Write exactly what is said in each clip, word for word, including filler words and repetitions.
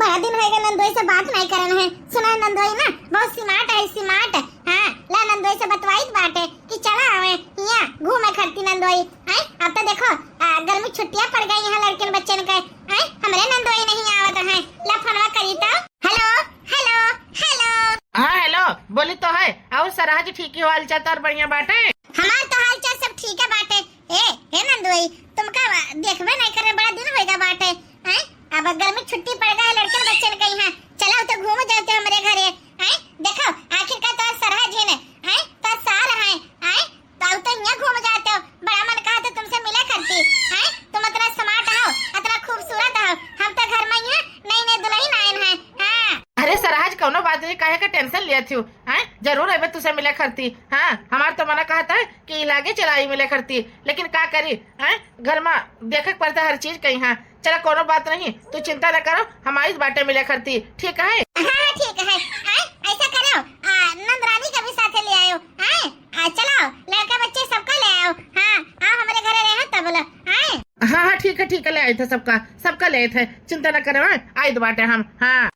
का दिन होइगा नंदोई से बात नहीं करन है। सुना नंदोई ना बहुत smart है, smart। हाँ, ला नंदोई से बतवाइत बाटे कि चला आवे हियाँ घूमे खरती नंदोई। हैं, अब तो देखो, आ, गर्मी छुट्टियाँ पड़ गई हैं लड़कन बच्चन के। हैं, हमरे नंदोई नहीं आवत हैं। ला फोनवा करी तो। Hello, hello, hello। हाँ, hello, बोली तो है। और सरहज ठीक ही, हाल चाल तो और बढ़िया बाटे? हमार तो हाल चाल सब ठीक है बाटे। ए, हे नंदोई, तुमका देखबे नहीं करे, बड़ा दिन होइगा बाटे। हैं? अब गर्मी छुट्टी पड़ गए लड़कन बच्चन के यहाँ, चला तो घूम जाते हमरे घरे। हैं? देखो, आखिर का तोर सरहज है ने, हैं? तोर सार है, हैं? तो अब तो यहाँ घूम जाते हो, बड़ा मन कहा तो तुमसे मिले करती। हैं? तुम इतना smart हो, इतना खूबसूरत हो, हम तो घर में यहाँ नई नई दुल्हन आयन है। हाँ। अरे सरहज, कौनो बात नहीं, काहे का tension लिया थी? हैं? जरूर अबे तुसे मिले खरती। हाँ, हमार तो मना कहत है कि लागे चला आई मिले खरती, लेकिन का करी? हैं? घर में देखे के पड़ता हर चीज कहीं। हाँ, चला, कोनो बात नहीं, तू चिंता न करो, हम आइस बाटे मिले खरती, ठीक है? हाँ, हाँ, ठीक है। हैं? ऐसा करो, आ, नंद रानी का भी साथे ले आयो। हैं? आ, चलाओ, लड़का बच्चे सबका ले आओ। हाँ, आओ हमरे घरे रहे तब लो। हैं? हाँ, हाँ, ठीक है, ठीक है, ले आए थे सबका, सबका ले आए थे, चिंता न करे, हाँ, आइस बाटे हम। हाँ।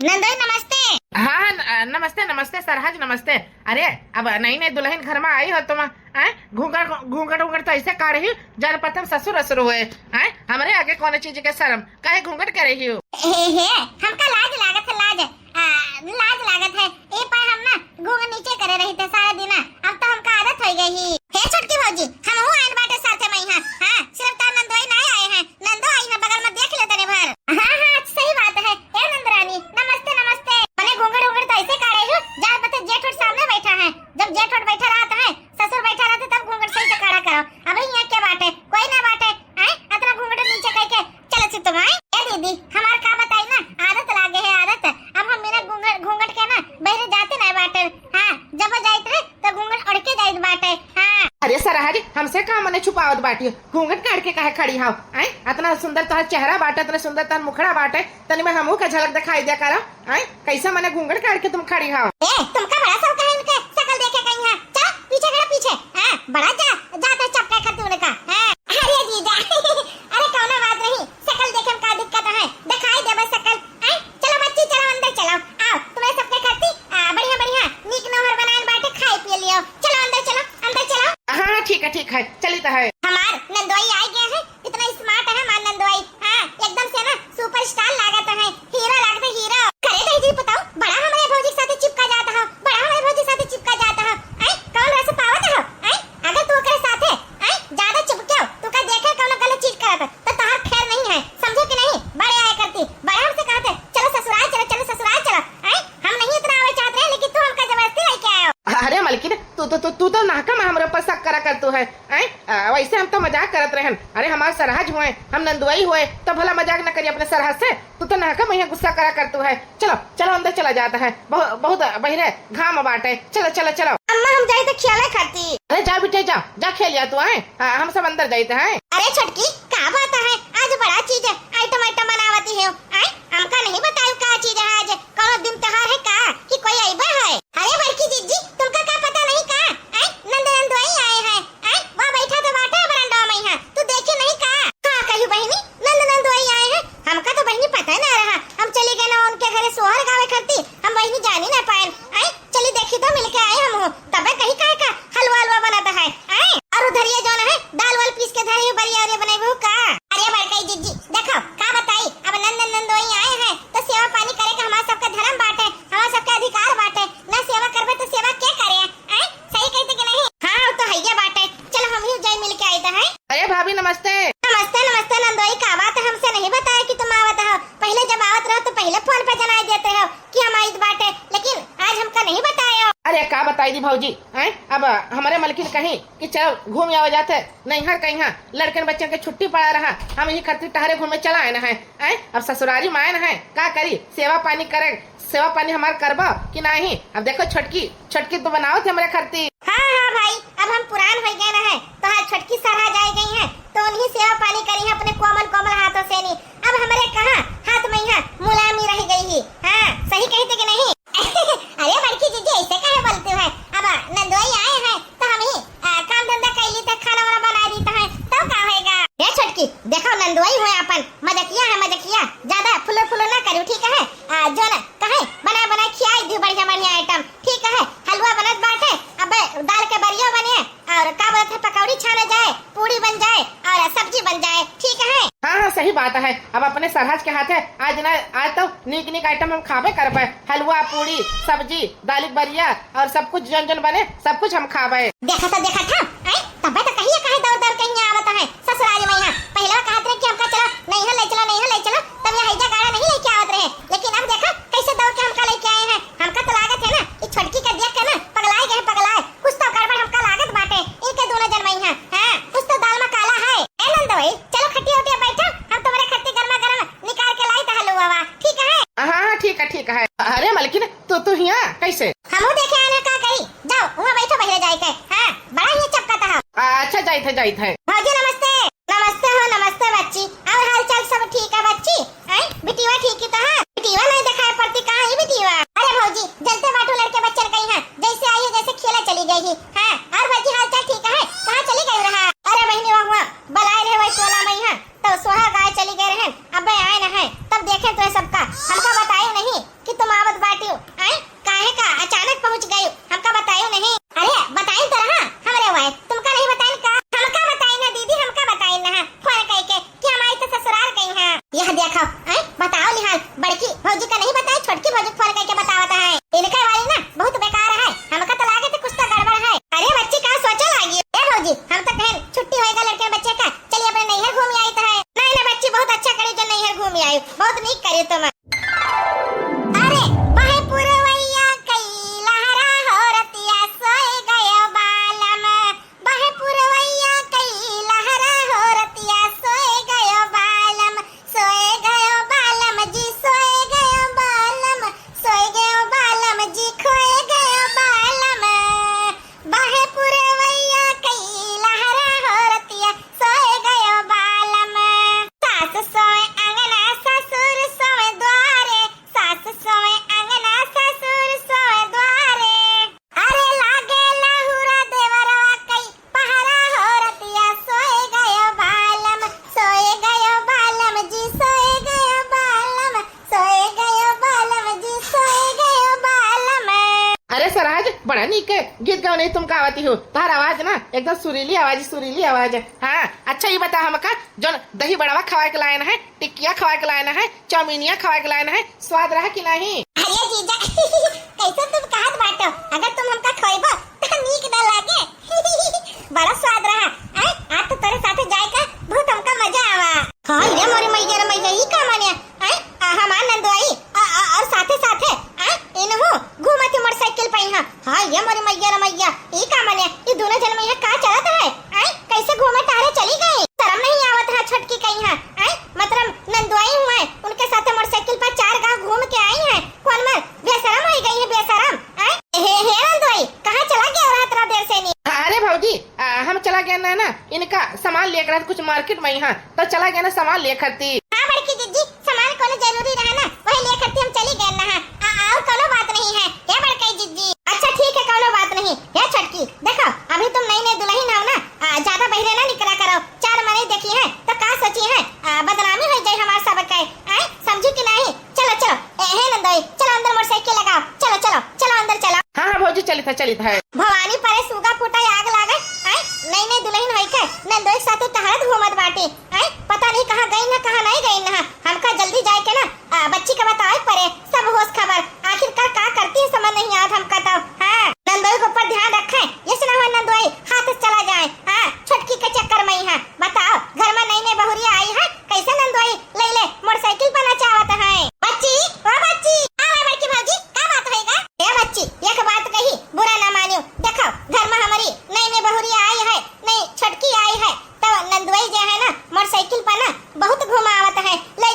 नंदोई नमस्ते। हाँ, हाँ, न-, नमस्ते, नमस्ते सरहज, नमस्ते। अरे, अब नई नई दुल्हन घर में आई हो तुम, हैं? घूंघट, घूंघट, घूंघट तो ऐसे काढ़ी, जान पता हम ससुर असुर हुए, हैं? हमरे आगे कौन चीज के शर्म, काहे घूंघट करे ही हो? हे, हे, हमका लाज लागत है, लाज। आ, लाज लागत है। ए पाए हम ना घूंघट नीचे करे रही थे सारा दिन, अब तो हमका आदत हो गई ही। हे छोटकी भौजी, हमहू आइन बाटे साथे में यहाँ। हाँ, सिर्फ तार नंदोई ना आए हैं, नंदो आई है बगल में, देख ले तनी भर। हाँ, हाँ, सही बात है। ए नंदरानी, नमस्ते, नमस्ते। मने घूंघट, घूंघट तो ऐसे काढ़े हो, जा पता जेठ उठ सामने बैठा है। जब जेठ उठ बैठा रहता है, ससुर बैठा रहता, तब घूंघट सही से काढ़ा करो। अबे यहाँ के बाटे, कोई ना बाटे, हैं? इतना घूंघट नीचे करके चलो छी तुम, हैं? ए दीदी, हमार का बताई ना, आदत लागे है, आदत। अब हम बिना घूंघट, घूंघट के ना बहरे जाते ना बाटे। हाँ, जब जाइत रहे तो घूंघट ओढ़ के जाइत बाटे। हाँ। अरे सरहज, हमसे का मने छुपावत बाटी? घूंघट काढ़ के काहे खड़ी हाव? आय, इतना सुंदर तोहार चेहरा बाटे, इतना सुंदर तोहार मुखड़ा बाटे, तनी में हमहू का झलक दिखाई दे करो। आय, कैसे मने घूंघट काढ़ के तुम खड़ी हाव? ए, तुमका बड़ा शौक है इनके शकल देखे कहीं है। चल, पीछे खड़ा, पीछे। हाँ, बड़ा जा, जाता चपका कर तू उनका। हाँ। अरे जीजा, अरे कौनो बात नहीं, शकल देखे में का दिक्कत है? दिखाई देबे शकल। आय, चलो बच्ची, चलो अंदर चलो। आओ, तुम्हें सबके खाती, आ, बढ़िया, बढ़िया, नीक नोहर बनाएन बाटे, खाए पिए लियो। चलो अंदर चलो, अंदर चलो। हाँ, हाँ, ठीक है, ठीक है, चली तो है। हमार नंदोई आ गया है, इतना smart है हमार नंदोई। हाँ, एकदम से ना superstar लागत है, हीरो लागत है, हीरो। करे दही जी बताओ, बड़ा हमारे भौजी के साथे चिपका जाता हो, बड़ा हमारे भौजी के साथे चिपका जाता हो। आय, कौन रस पावत हो? आय, अगर तू ओकरे साथे, आय, ज्यादा चिपक्यो, तू का देखे कौनो गलत चीज करत, तो तोहार खैर नहीं है, समझे कि नहीं? बड़े आया करती, बड़े हमसे कहते, "चलो ससुराल चलो, चलो ससुराल चलो।" आय, हम नहीं इतना आवे चाहत रहे, लेकिन तू हमका जबरदस्ती लेके आयो। अरे मलकिन, तू तो, तू, तू तो नाहका में हमरे ऊपर शक करा करतू है, आय? आ, वैसे हम तो मजाक करत रहन। अरे हमार सरहज हुए, हम नंदुआई हुए, तो भला मजाक न करी अपने सरहज से। तू तो नाहका में यहाँ गुस्सा करा करतू है। चलो, चलो अंदर चला जाता है, बहुत, बहुत बहिरे घाम बाटे। चलो, चलो, चलो। अम्मा, हम जाइत है खेले खाती। अरे जा बिटिया, जा, जा खेल जा तू, आय। हाँ, हम सब अंदर जाइत है। अरे छोटकी, का बात है, आज बड़ा चीज है, item, item बनावती है, आय। हमका नहीं बतायो का चीज है आज, कौनो दिन त्योहार है का कि कोई अइबा है? अरे बड़की जिज्जी, तुमका का पता नहीं का? आय, नंद नंदोई आए हैं, आय, वहाँ बैठा तो बाटे बरंडवा में यहाँ, तू देखे नहीं का? का कही बहिनी, नंद नंदोई आए हैं? हमका तो बहिनी पता ही ना रहा, हम चली गए ना उनके घरे सोहर गावे खरती, हम बहिनी जानी ना पाएन। आय, चली देखी तो मिलके आए हम हो, तबे कही काहे का हलवा हलवा बनाता है, आय? और उधरिया जौन है, दाल वाल पीस के धरे हो, बरिया उरिया बनाई हो का? अरे बड़कई जिज्जी, देखो, का बताई, अब नंद नंदोई आए हैं, तो सेवा पानी करे का हमार सबका धर्म बाटे, हमार सबका अधिकार बाटे, ना सेवा करबे तो सेवा के करे, आय? सही कहते कि नहीं? हाँ, वो तो हइये बाटे, चलो हम ही जाई मिल के आई तो है। अरे भाभी नमस्ते। नमस्ते, नमस्ते नंदोई, का बात है, हमसे नहीं बताया कि तुम आवत हो, पहले जब आवत रहो तो पहले फोन पे जनाई देते हो कि हम आइत बाटे, लेकिन आज हमका नहीं बतायो। अरे का बताई दी भौजी, हैं? अब हमरे मलकिन कहीं कि चलो घूम आवा जाते, नैहर कहीं लड़कन बच्चन के छुट्टी पड़ा रहा, हम यही खातिर टहरे घूमे चला आए हैं, हैं? अब ससुरारी में आए हैं, का करी, सेवा पानी करे, सेवा पानी हमार करबा कि नहीं? अब देखो छोटकी, छोटकी तो बनावत है हमरे खरती। हाँ, हाँ भाई, अब हम पुरान हो गए हैं, तो हाँ छोटकी सरहा जाए गई हैं, तो उन्हीं सेवा पानी करी है अपने कोमल कोमल हाथों से नहीं। अब हमरे कहाँ हाथ में यहाँ मुलायमी रह गई ही। हाँ, सही कहते कि नहीं? अरे बड़की जीजी, ऐसे काहे बोलते हो? अब नंदोई आए हैं तो हम ही, आ, काम धंधा कर ली थे, खाना वाना बना दी तो है, तो का होएगा? ए छोटकी, देखो नंदोई हुए अपन, मजकिया है मजकिया, ज्यादा फुलर फुलर सब्जी बन जाए, ठीक है? हाँ, हाँ, सही बात है। अब अपने सरहज के हाथे आज ना, आज तो नीक नीक item हम खाबे करबे। हलवा, पूड़ी, सब्जी, दालिक बरिया और सब कुछ जौन जौन बने, सब कुछ हम खाबे। देखा तो देखा था, हैं? तबे तो कहिए काहे दौड़ दौड़ के हियाँ आवत है ससुरारी मइहाँ। पहिले कहत रहे कि हमका चलो, नैहर ले चलो, नैहर ले चलो, तब यहाँ हैजा गाड़ा नहीं लेके आवत रहे। लेकिन अब देखा कैसे दौड़ के हमका लेके आए हैं। हमका तो लागत है ना, ई छोटकी के देख के ना पगलाए गए, पगलाए। कुछ तो गड़बड़ हमका लागत बाटे, इनके दोनों जन मइहाँ। हाँ, कुछ तो दाल में काला है। ए नंदोई, चलो खटिया उटिया बैठो, हम तुम्हारे खट्टी गर्मा गर्म निकाल के लाई तो हलुआ, ठीक है? हाँ, हाँ, ठीक है, ठीक है। अरे मलकिन, तू, तू हियाँ कैसे? हमहू देखे आने का करी, जाओ, वहाँ बैठो बहिरे जाए के। हाँ, बड़ा ही चपका था। अच्छा, जाइत है, जाइत है। भौजी नमस्ते। नमस्ते हो, नमस्ते बच्ची। और हाल चाल सब ठीक है बच्ची? हैं? बिटिया ठीक ही तो है? बिटिया नहीं दिखाई पड़ती, कहाँ है बिटिया? अरे भौजी, जलते बाटू लड़के बच्चन कहीं है, जैसे आई है जैसे खेला चली गई ही। हाँ, और बच्ची हाल चाल ठीक है? कहाँ चली गई रहा? अरे बहिनी, वहाँ, वहाँ बलाए रहे वही टोला मइहाँ, तो सोहा गाय चली गए रहे, अबे आए न है, तब देखे तो सबका, हमका बतायो नहीं कि तुम आवत बाटियो, आए? काहे का अचानक पहुँच गयो, हमका बतायो नहीं? अरे बताइन तो रहा, हमरे वाए, तुमका नहीं बताइन का? हमका बताइन ना दीदी, हमका बताइन ना, फोन कइके कि हम आई तो ससुराल गई हैं। यह देखो, आए? बताओ निहाल, बड़की भौजी का नहीं बताए, छोटकी भौजी फोन कइके बतावत है। इनके वाली ना बहुत बेकार है, हमका तो लागे तो कुछ तो गड़बड़ है। अरे बच्ची का सोचे लागी? ए भौजी, हम तो कहें छुट्टी होएगा लड़के बच्चे का, चलिए अपने नैहर घूम आई तो है। नहीं ना बच्ची, बहुत अच्छा करी जो नैहर घूम आई, बहुत नीक करी तुम। अरे बहे पुरवैया कई लहरा हो रतिया सोए गयो बालम, बहे पुरवैया कई लहरा हो रतिया सोए गयो बालम, सोए गयो बालम जी, सोए गयो बालम, सोए गयो बालम जी, खोए गयो बालम। बहे पुरवैया कई लहरा हो रतिया, सोए गयो बालम। सास सोए अंगना, ससुर सोए द्वारे, सास सोए अंगना, ससुर सोए द्वारे। अरे लागे लहुरा देवरवा कई पहरा हो रतिया, सोए गयो बालम, सोए गयो बालम जी, सोए गयो बालम, सोए गयो बालम जी, सोए गयो बालम। अरे सरहज, बड़ा नीक गीत गवनई तुम गावती हो। तोहार आवाज ना एकदम सुरीली आवाज, सुरीली आवाज। हाँ, अच्छा ई बता हमका, जौन दही बड़वा खवाए के लायन है, टिकिया खवाए के लायन है, चाउमीनिया खवाए के लायन है, स्वाद रहा कि नहीं? अरे जीजा, कैसे तुम कहत बाटो? अगर तुम हमका खवाइबो तो नीक ना लागे। बड़ा स्वाद रहा। आय, आज तो तोरे साथे जाए का बहुत हमका मजा आवा। हाँ रे मोरी मैया रे मैया, ई का माने? आय, आ, हमार नंदोई, आ, आ, और साथे साथे, आय, इनहू घूमत ही मोटरसाइकिल पे यहाँ। हाँ रे मोरी मैया रे मैया, ई का माने? ई दोनों जन में यहाँ का चलत है? आय, कैसे घूमे टहरे चली गई? शर्म नहीं आवत है छोटकी कहीं है? आय, मतलब नंदोई हुआ है, उनके साथे मोटरसाइकिल पर चार गांव घूम के आई है। कौन मर बेशरम हो गई है, बेशरम? आय, हे, हे नंदोई, कहाँ चला गया रहा इतना देर से नहीं? अरे भौजी, आ, हम चला गया ना, ना, इनका सामान लेकर कुछ मार्केट में यहाँ, तो चला गया ना सामान लेकर ती। हाँ बड़की जिज्जी, सामान कोनो जरूरी रहा ना, वही लेकर ती हम चली गए ना। आ, और कोनो बात नहीं है, हे बड़की जिज्जी। अच्छा ठीक है, कोनो बात नहीं। हे छोटकी, देखो, अभी तुम नई नई दुल्हन हो ना, आ, ज्यादा बहिरे ना निकला करो, चार मने देखी है तो का सोची है, आ, बदनामी हो जाए हमार सब के, आय, समझू कि नहीं? चलो, चलो, ए, हे नंदोई, चलो अंदर मोटरसाइकिल लगाओ, चलो, चलो, चलो अंदर चलो। हाँ, हाँ भौजी, चलित है, चलित है। भवानी परे सूगा फूटा आग लागे, आय, नई नई दुल्हन होई के नंदोई के साथे टहरत घूमत बाटी, आय, पता नहीं कहाँ गई ना, कहाँ नहीं गई ना, हमका जल्दी जाए के ना, आ, बच्ची का बताए परे, सब होश खबर, आखिरकार का करती है समझ नहीं आवत हमका तो, हाँ, नंदोई के ऊपर ध्यान रखे, ये सुना हुआ नंदोई हाथ से चला जाए, हाँ, छोटकी के चक्कर में ही है, बताओ, घर में नई नई बहुरिया आई है, कैसे नंदोई ले ले मोटरसाइकिल पर नचावत है। बच्ची, ओ बच्ची, का हुआ बड़की भौजी, का बात होएगा? ए बच्ची, एक बात कही, बुरा ना मानियो। देखो, घर में हमारी नई नई बहुरिया आई है, नई छोटकी आई है, तो नंदोई जे है ना, मोटरसाइकिल पर ना बहुत घुमावत है, ले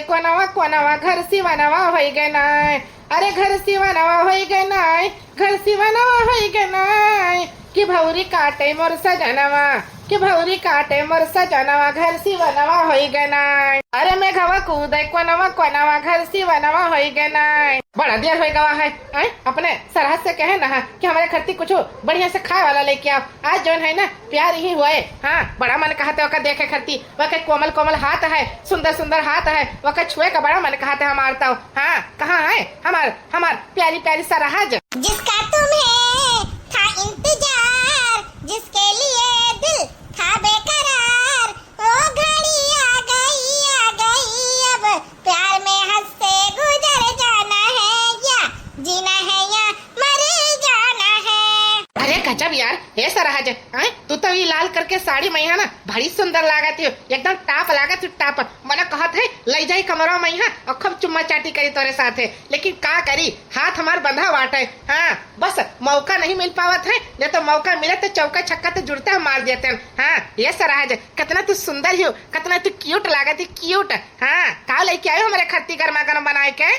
कोनवा कोनवा घर सिवनवा होई गए नाय, अरे घर सिवनवा होई गए नाय, घर सिवनवा होई गए नाय, कि भौरी काटे मोर सजनवा, कि भौरी काटे मोर सजनवा, घर सिवनवा होई गए नाय। अरे मेघवा कूदे कोनवा कोनवा, घर सिवनवा होई गए नाय। बड़ा देर होई गवा है, आय? अपने सरहज से कहे ना कि हमरे खरती कुछ बढ़िया से खाए वाला लेके आओ। आज जौन है ना प्यार ही हुए। हाँ, बड़ा मन कहत है ओका देखे खरती, ओके कोमल कोमल हाथ है, सुंदर सुंदर हाथ है, ओके छुए का बड़ा मन कहत है हमार तो। हाँ, कहाँ है हमार, हमार प्यारी प्यारी सरहज? जिसका तुम्हें था इंतजार, जिसके लिए दिल था बेकरार, वो घड़ी आ गई, आ गई, अब प्यार में हंस से गुजर जाना है या जीना है या मर जाना है। अरे गजब यार, हे सरहज, आय, तू तो ई लाल करके साड़ी में है ना, बड़ी सुंदर लागत हो, एकदम top लागत हो, top। मना कहत है, लई जाई कमरा में है और खूब चुम्मा चाटी करी तोरे साथे, लेकिन का करी, हाथ हमार बंधा बाटे। हाँ, बस मौका नहीं मिल पावत है, नहीं तो मौका मिले तो चौका छक्का तो जुड़ते हम मार देते हैं। हाँ, ये सरहज, कितना तू सुंदर हो, कितना तू cute लागत है, cute। हाँ, का लेके आयो हमरे खत्ती गर्मा गर्म बनाए के?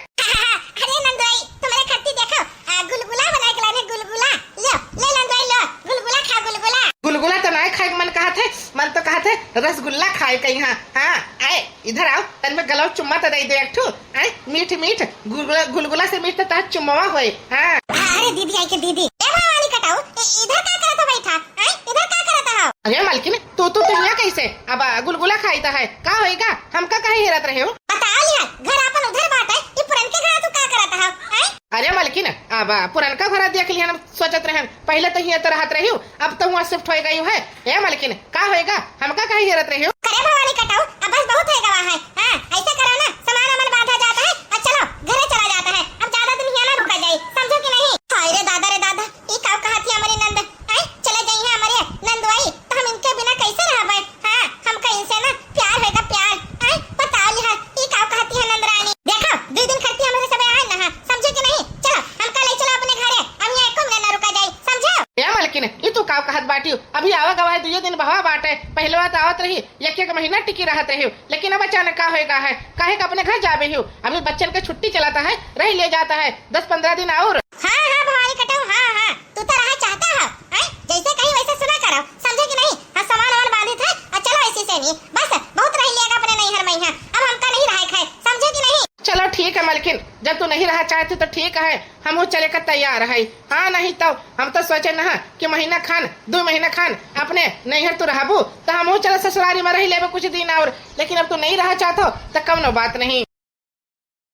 अरे नंदोई, तुम्हारे खत्ती देखो, आ, गुलगुला बनाए के लाने, गुलगुला। लो, ले नंदोई, लो, गुलगुला खा, गुलगुला। गुलगुला तो नाय खाए के मन कहत है, मन तो कहत है रसगुल्ला खाए के यहाँ। हाँ, आए, इधर आओ, तन में गलवा चुम्मा तो दे दो एक ठो। आए, मीठ मीठ गुलगुला, गुलगुला से मीठ तो तहार चुम्मवा होए। हाँ। अरे दीदी आई के दीदी, ए भवानी कटाऊ, ए, इधर का करत हो बैठा? आए, इधर का करत हो? अरे मलकिन, तू, तू, तू यहाँ कैसे? अब, आ, गुलगुला खाई तो है, का होएगा? हमका काहे हेरत रहे हो? बता लिया, घर आपन उधर बाटे, ई पुरनके घर तू का करत हो? आए? अरे मलकिन, अब, आ, पुरनका घर देख लिया ना, सोचत रहे, पहले तो हियाँ तो रहत रही हूँ, अब तो हुआँ shift होई गई है। ए मलकिन, का होएगा? हमका काहे हेरत रही हो? करे भवानी कटाऊ, अब बस बहुत होई गवा है। हाँ, ऐसे करो ना, सामान वामान बांधा जाता है और चलो घरे चला जाता है। अब ज्यादा दिन हियाँ ना रुका जाए, समझो कि नहीं? हाय रे दादा रे दादा, ई का कहत ही हमारी नंद? आय, चले जाई है हमारे नंदवाई, तो हम इनके बिना कैसे रहबे? हाँ, हमका इनसे ना प्यार होएगा, प्यार। आय, बताओ लिहा, ई का कहती है नंदरानी? देखो, दो दिन खरती हमरे सबे आए ना, समझो कि नहीं? चलो, हमका ले चलो अपने घरे, हम यहाँ एको मिनट ना रुका जाए, समझो? ए मलकिन, ई तू का कहत बाटी? अभी आवा गवा है, दुइये दिन बहवा बाटे, पहले बात आवत रही, एक एक महीना टिकी रहत रही, लेकिन अब अचानक का होएगा है? काहे का अपने घर जाबे हो? अभी बच्चन के छुट्टी चलता है, रह ले जाता है दस पन्द्रह दिन और। हाँ, हाँ, भवानी कटाऊ, हाँ, हाँ, तू तो रहा चाहता है, हैं? जैसे कही वैसे सुना करो, समझे कि नहीं? हाँ, सामान वामान बांधित है, और चलो ऐसी से नहीं, बस बहुत रह लिया अपने नैहर में यहाँ, अब हमका नहीं रहा है, समझे कि नहीं? चलो ठीक है मलकिन, जब तू नहीं रहा चाहती तो ठीक है, हम वो चले का तैयार है। हाँ, नहीं तो हम तो सोचे ना कि महीना खान, दो महीना खान अपने नैहर तू रहबू, तो हम वो चला ससुरारी में रह लेबे कुछ दिन और, लेकिन अब तू नहीं रहा चाहतो तो कौनो बात नहीं।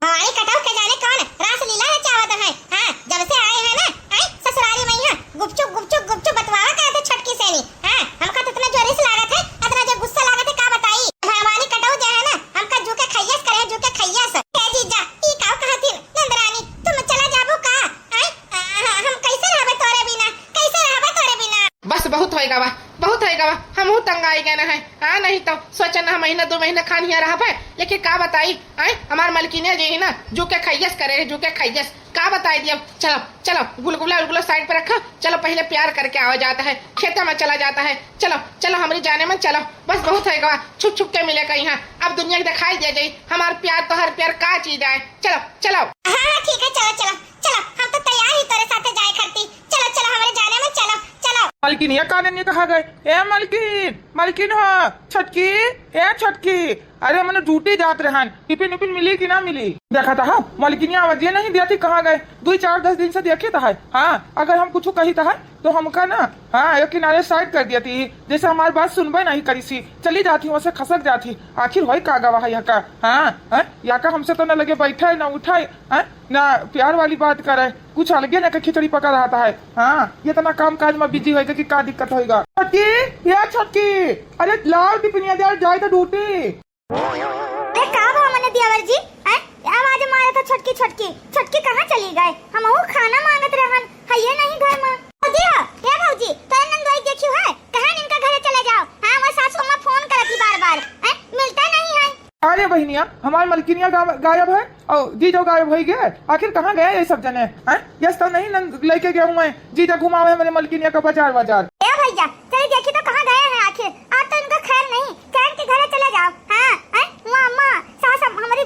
भवानी कटाऊ के जाने कौन रासलीला रचावत है। हाँ, जब से आए हैं ना, आए ससुरारी में यहाँ गुपचुप, गुपचुप, गुपचुप बतवावा करत है छोटकी सेनी। हाँ, हमका तो इतना जो रिस लागत है, इतना जो गुस्सा लागत है, का बताई। भवानी कटाऊ जो है ना, हमका जू के खैयस करे, जू के खैयस। ए जीजा, ई का कहती नंदरानी, तुम चला जाबो का? आए, आ, हम कैसे रहबे तोरे बिना, कैसे रहबे तोरे बिना? बस बहुत होएगा वा, बहुत होएगा वा, हमहू तंग आई गए ना है। हाँ, नहीं तो सोचन ना महीना दो महीना खान हिया रहबे, लेकिन का बताई, आए हमार मलकिनिया जी ही ना, जू के खैयस करे, जू के खैयस, का बताई दिया। चलो, चलो, गुलगुला उलगुला side पर रखो, चलो पहले प्यार करके आवा जाता है, खेते में चला जाता है, चलो, चलो हमारी जाने मन चलो, बस बहुत होएगा वा, छुप छुप के मिले कहीं। हाँ, अब दुनिया के दिखाई दिया जाई, हमार प्यार तो हर प्यार का चीज आए, चलो, चलो। हाँ, हाँ, ठीक है, चलो, चलो, चलो, हम तो तैयार ही तोरे साथे जाए खरती। चलो, चलो, हमारे जाने में चलो, चलो। मलकिनिया काने नहीं कहा गए? ए मलकिन, मलकिन हो, छोटकी, ए छोटकी, अरे मने duty जात रहन, टिफिन उफिन मिली कि ना मिली? देखा था, हाँ, मलकिनिया आवाजिए नहीं दिया थी, कहाँ गए? दो चार दस दिन से देखी था है। हाँ, अगर हम कुछ कही था है तो हमका ना, हाँ, एक किनारे side कर दिया थी, जैसे हमारी बात सुनबे नहीं करी सी, चली जाती वहाँ से खसक जाती। आखिर होई का गवा है यहाँ का? हाँ, हाँ, यहाँ का हमसे तो ना लगे बैठे ना उठे, हैं? ना प्यार वाली बात करे, कुछ अलगे ना के खिचड़ी पका रहता है। हाँ, ये इतना काम काज में busy होएगा कि का दिक्कत होएगा। छोटकी, या छोटकी, अरे लाओ टिफिनिया दे, जाए तो duty। अरे का भा मने दियावर जी, हैं? आवाज मारे तो छोटकी, छोटकी, छोटकी कहाँ चली गए? हमहू खाना मांगत रहन, है ये नहीं घर में। भौजी हो, ए भौजी, तोरे नंदोई देखियो है, कहे इनका घरे चले जाओ। हाँ, वो सासू अम्मा फोन करती बार बार, हैं? मिलता नहीं है। अरे बहिनिया, हमार मलकिनिया गा-, गायब है और जीजो गायब होई गए। आखिर कहाँ गए ये सब जने? हैं? यस तो नहीं नंद लेके गया हूँ मैं, जीजा घुमावे हमारे मलकिनिया का बाजार बाजार। ए भैया, चले देखी तो कहाँ गए हैं आखिर। आज तो इनका खैर नहीं, कहन के घरे चले जाओ। हाँ, हैं? वहाँ अम्मा, सास हम-, हमारी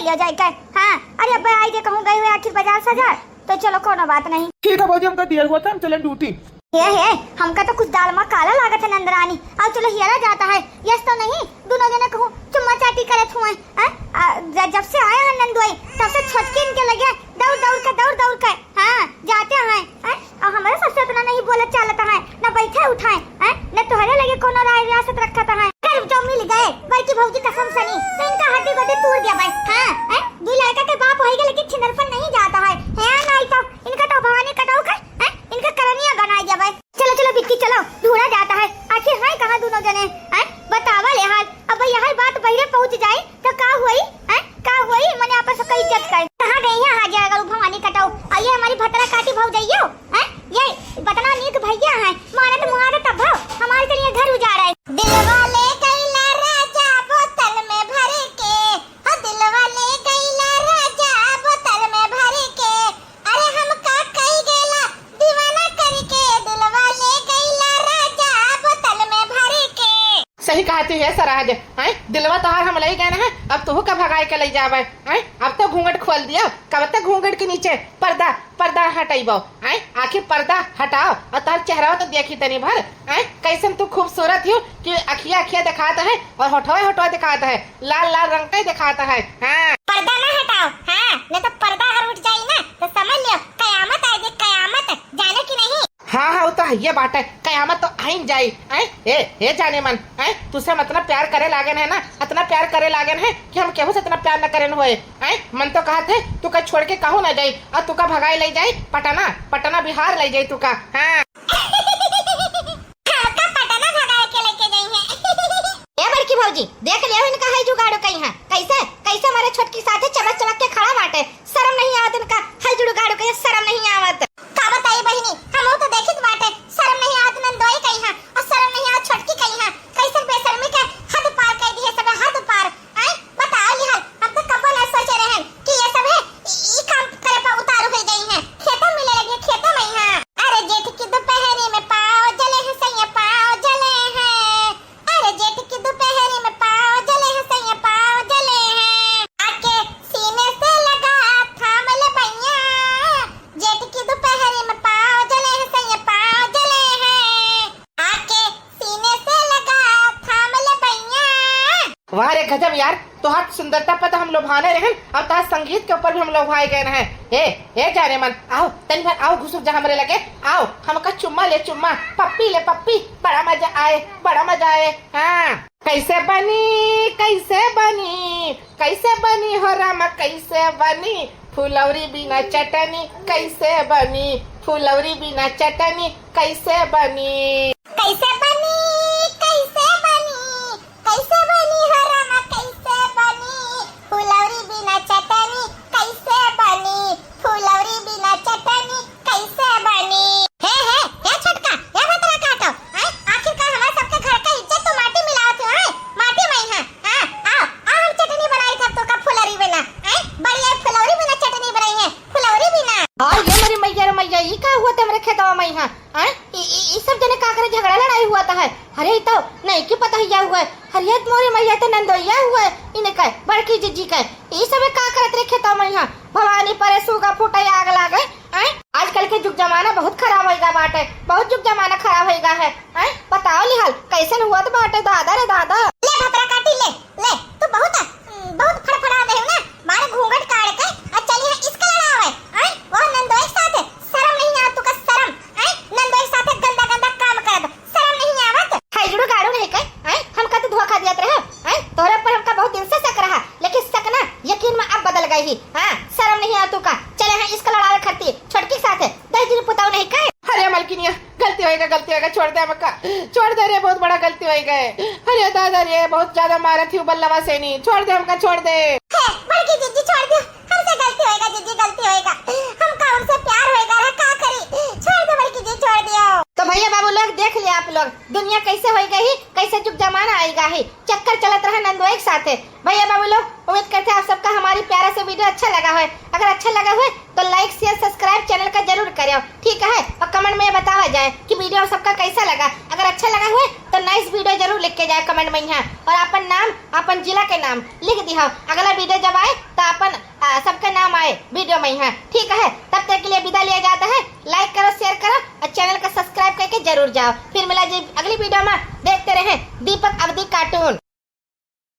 या जाए का? हाँ, अरे अब्बे आई दे कहूँ गई हुए आखिर बाजार सजार, तो चलो कोनो बात नहीं। ठीक है भौजी, हमका दिया हुआ था, हम चले ड्यूटी। हे, हे, हमका तो कुछ दाल मा काला लागत है नंदरानी। आओ चलो हियरा जाता है, यस तो नहीं, दोनों जने कहूँ चुम्मा चाटी करत हुए, हैं? आ, ज-, जब से आए हैं नंदोई, तब से छोटकी इनके लगे दौड़ दौड़ के, दौड़ दौड़ के, हाँ, जाते हैं, हैं? और हमारे सबसे इतना नहीं बोलत चालत है, न बैठे उठाए, हैं? न तोहरे लगे कोनो राय रियासत रखत है। कर जो मिल गए बड़की भौजी कसम सनी, तो इनका हड्डी गोडी तोड़ दिया भाई, हाँ, हैं? दो लड़का के बाप होइगा लेकिन छिनरपन नहीं जाता है, है ना? तो इनका तो भवानी कटाऊ कर, हैं? इनका करनिया बना दिया भाई। चलो, चलो बिक्की, चलो, ढूंढा जाता है, आखिर है कहाँ दोनों जने, हैं? बतावा ले हाल। अब यही बात बहिरे पहुँच जाए, तो का हुई, हैं? का हुई? मने आपस में इज्जत करे। कहाँ गई है हाजिर अगर भवानी कटाऊ? और ये हमारी भतरा काटी भौजइयो, हैं? ये बतना नीक भैया है, मारत मुहारत तब हो, हमारे तो ये घर उजाड़ा है। दिलवा ले गईला राजा बोतल में भर के, हो दिलवा ले गईला राजा बोतल में भर के, अरे हमका कई गैला दीवाना करके, दिलवा ले गईला राजा बोतल में भर के। सही कहत है सरहज, हैं? दिलवा तोहार हम लई गए हैं, अब तोहू का भगाए के लई जावे, हैं? अब तो घूंघट खोल दिया, कब तक घूंघट के नीचे पर्दा, पर्दा हटइबो, हैं? आखिर पर्दा हटाओ और तोहार चेहरा तो देखी तनी भर, हैं? कैसन तू खूबसूरत हो कि अखिया अखिया दिखात है और होठवा होठवा दिखात है, लाल लाल रंग का ही दिखात है, हाँ। पर्दा ना हटाओ, हाँ, नहीं तो पर्दा अगर उठ जाई ना तो समझ लियो कयामत आ जाए, कयामत, जाने की नहीं। हाँ, हाँ, वो तो है, ये बात है, कयामत तो आइन जाई, हैं? ए, ए जाने मन, हैं? तुसे हम इतना प्यार करे लागेन है ना, इतना प्यार करे लागेन है कि हम केहू से इतना प्यार न करेन होए, हैं? मन तो कहत है, तू का छोड़ के कहूँ ना जाई, और तू का भगाई ले जाई पटना, पटना बिहार ले जाई तू का, हाँ। हमका पटना भगाए के लेके जाई है। ए बड़की भौजी, देख लियो इनका है जुगाड़ू कहीं है, कैसे, कैसे हमारे छोटकी साथे चमक चमक के खड़ा बाटे, शर्म नहीं आवत इनका, है जुगाड़ू के शर्म नहीं आवत। का बताई बहिनी, हमहू तो देखित बाटे, शर्म नहीं आवत नंदोई कहीं है, और शर्म नहीं आवत छोटकी कहीं है, कैसे बेशर्मी के हद पार कर दी है सब, हद पार। आय, बताओ लिहाल, हम तो कब्बो ना सोचे रहन कि ये सब है, ई काम करे पर उतारू हो गई है। खेतों मिले लगी है, खेतों में ही है। अरे जेठ की दोपहरी में पाँव जले हैं सैया, पाँव जले हैं। अरे जेठ की दोपहरी में पाँव जले हैं सैया, पाँव जले हैं। आके सीने से लगा थाम ले बइया। जेठ की दोपहरी में पाँव जले हैं सैया, पाँव जले हैं। आके सीने से लगा थाम ले बइया। वाह रे गजब यार, तोहार सुंदरता पर तो हम लोभाने रहन, अब तोहार संगीत के ऊपर भी हम लोभाए गए हैं। ए, ए जाने मन, आओ, तनी भर आओ, घुसुक जा हमरे लगे, आओ, हमका चुम्मा ले, चुम्मा, पप्पी ले, पप्पी, बड़ा मजा आए, बड़ा मजा आए। हाँ। कैसे बनी, कैसे बनी, कैसे बनी हो रामा, कैसे बनी फुलौरी बिना चटनी, कैसे बनी फुलौरी बिना चटनी, कैसे बनी? कैसे बनी, कैसे बनी, कैसे बनी हो रामा, कैसे बनी फुलौरी बिना चटनी, कैसे बनी फुलौरी बिना चटनी, कैसे बनी? हे, हे, हे छोटका, हे भतरा काटो, हैं? आखिरकार हमारे सबके घर का इज्जत तो माटी मिलावत हो, हैं? माटी में ही है, हाँ, आओ, आओ हम चटनी बनाई था तो का फुलौरी बिना, हैं? बढ़िया फुलौरी बिना चटनी बनाई है, फुलौरी बिना। और ये मेरी मैया रे मैया, ई का हुआ था मेरे खेतवा में यहाँ, हैं? ई, ई, ई सब जने का करे झगड़ा लड़ाई हुआ था है? अरे ई तो नहीं की पता हिया हुआ है, अरे ये मोरी मैया तो नंदोइया हुआ है, इन्हें कहे बड़की जिज्जी कहे, ई सब का करत रे खेतवा में यहाँ? भवानी परे सूगा फूटे आग लागे, हैं? आजकल के जुग जमाना बहुत खराब होइगा बाटे, बहुत जुग जमाना खराब होइगा है, हैं? बताओ लिहाल, कैसन हुआ तो बाटे दादा रे दादा। ले भतरा काटी ले, ले, तू बहुत, हम्म, बहुत फड़फड़ा रहे हो ना, मारे घूंघट काढ़ के, आ चली है इसका लड़ावे, हैं? वो नंदोई के साथ, शर्म नहीं आ तू का शर्म, हैं? नंदोई के साथ गंदा गंदा काम करत, शर्म नहीं आवत? है जुड़ू गाड़ू नहीं के, हैं? हमका तो धोखा दियत रहे, हैं? तोरे ऊपर हमका बहुत दिन से शक रहा, लेकिन शक ना यकीन में अब बदल गई ही। हाँ, शर्म नहीं आवत तू का? चले हैं इसका लड़ावे खरती, छोटकी के साथ, दहेज में पुताऊ नहीं का? अरे मलकिनिया, गलती होइगा, गलती होइगा, छोड़ दे हमका, छोड़ दे रे, बहुत बड़ा गलती होइगा। अरे दादा रे, बहुत ज्यादा मारत ही बल्लवा से नहीं, छोड़ दे हमका, छोड़ दे। हे, बड़की जिज्जी छोड़ दियो, हमसे गलती होइगा जिज्जी, गलती होइगा, हमका उनसे प्यार होइगा रहा, का करी, छोड़ दे बड़की जी, छोड़ दियो। तो भैया बाबू लोग देख ले आप लोग, दुनिया कैसे होई गई, कैसे जुग जमाना आइगा है, चक्कर चलत रहा नंदोई के साथे। भैया बाबू लोग, उम्मीद करते हैं आप सबका हमारी प्यारा से video अच्छा लगा होए। अगर अच्छा लगा होए तो like, share, subscribe channel का जरूर करें, ठीक है? और comment में ये बतावा जाए कि video आप सबका कैसा लगा। अगर अच्छा लगा होए तो nice video जरूर लिख के जाए comment में यहाँ, और अपन नाम, अपन जिला के नाम लिख दिया। अगला video जब आए तो अपन, आ, सबका नाम आए video में यहाँ, ठीक है? तब तक के लिए विदा लिया जाता है। Like करो, share करो और channel का subscribe करके जरूर जाओ। फिर मिला जी अगली video में। देखते रहें दीपक अवधी cartoon।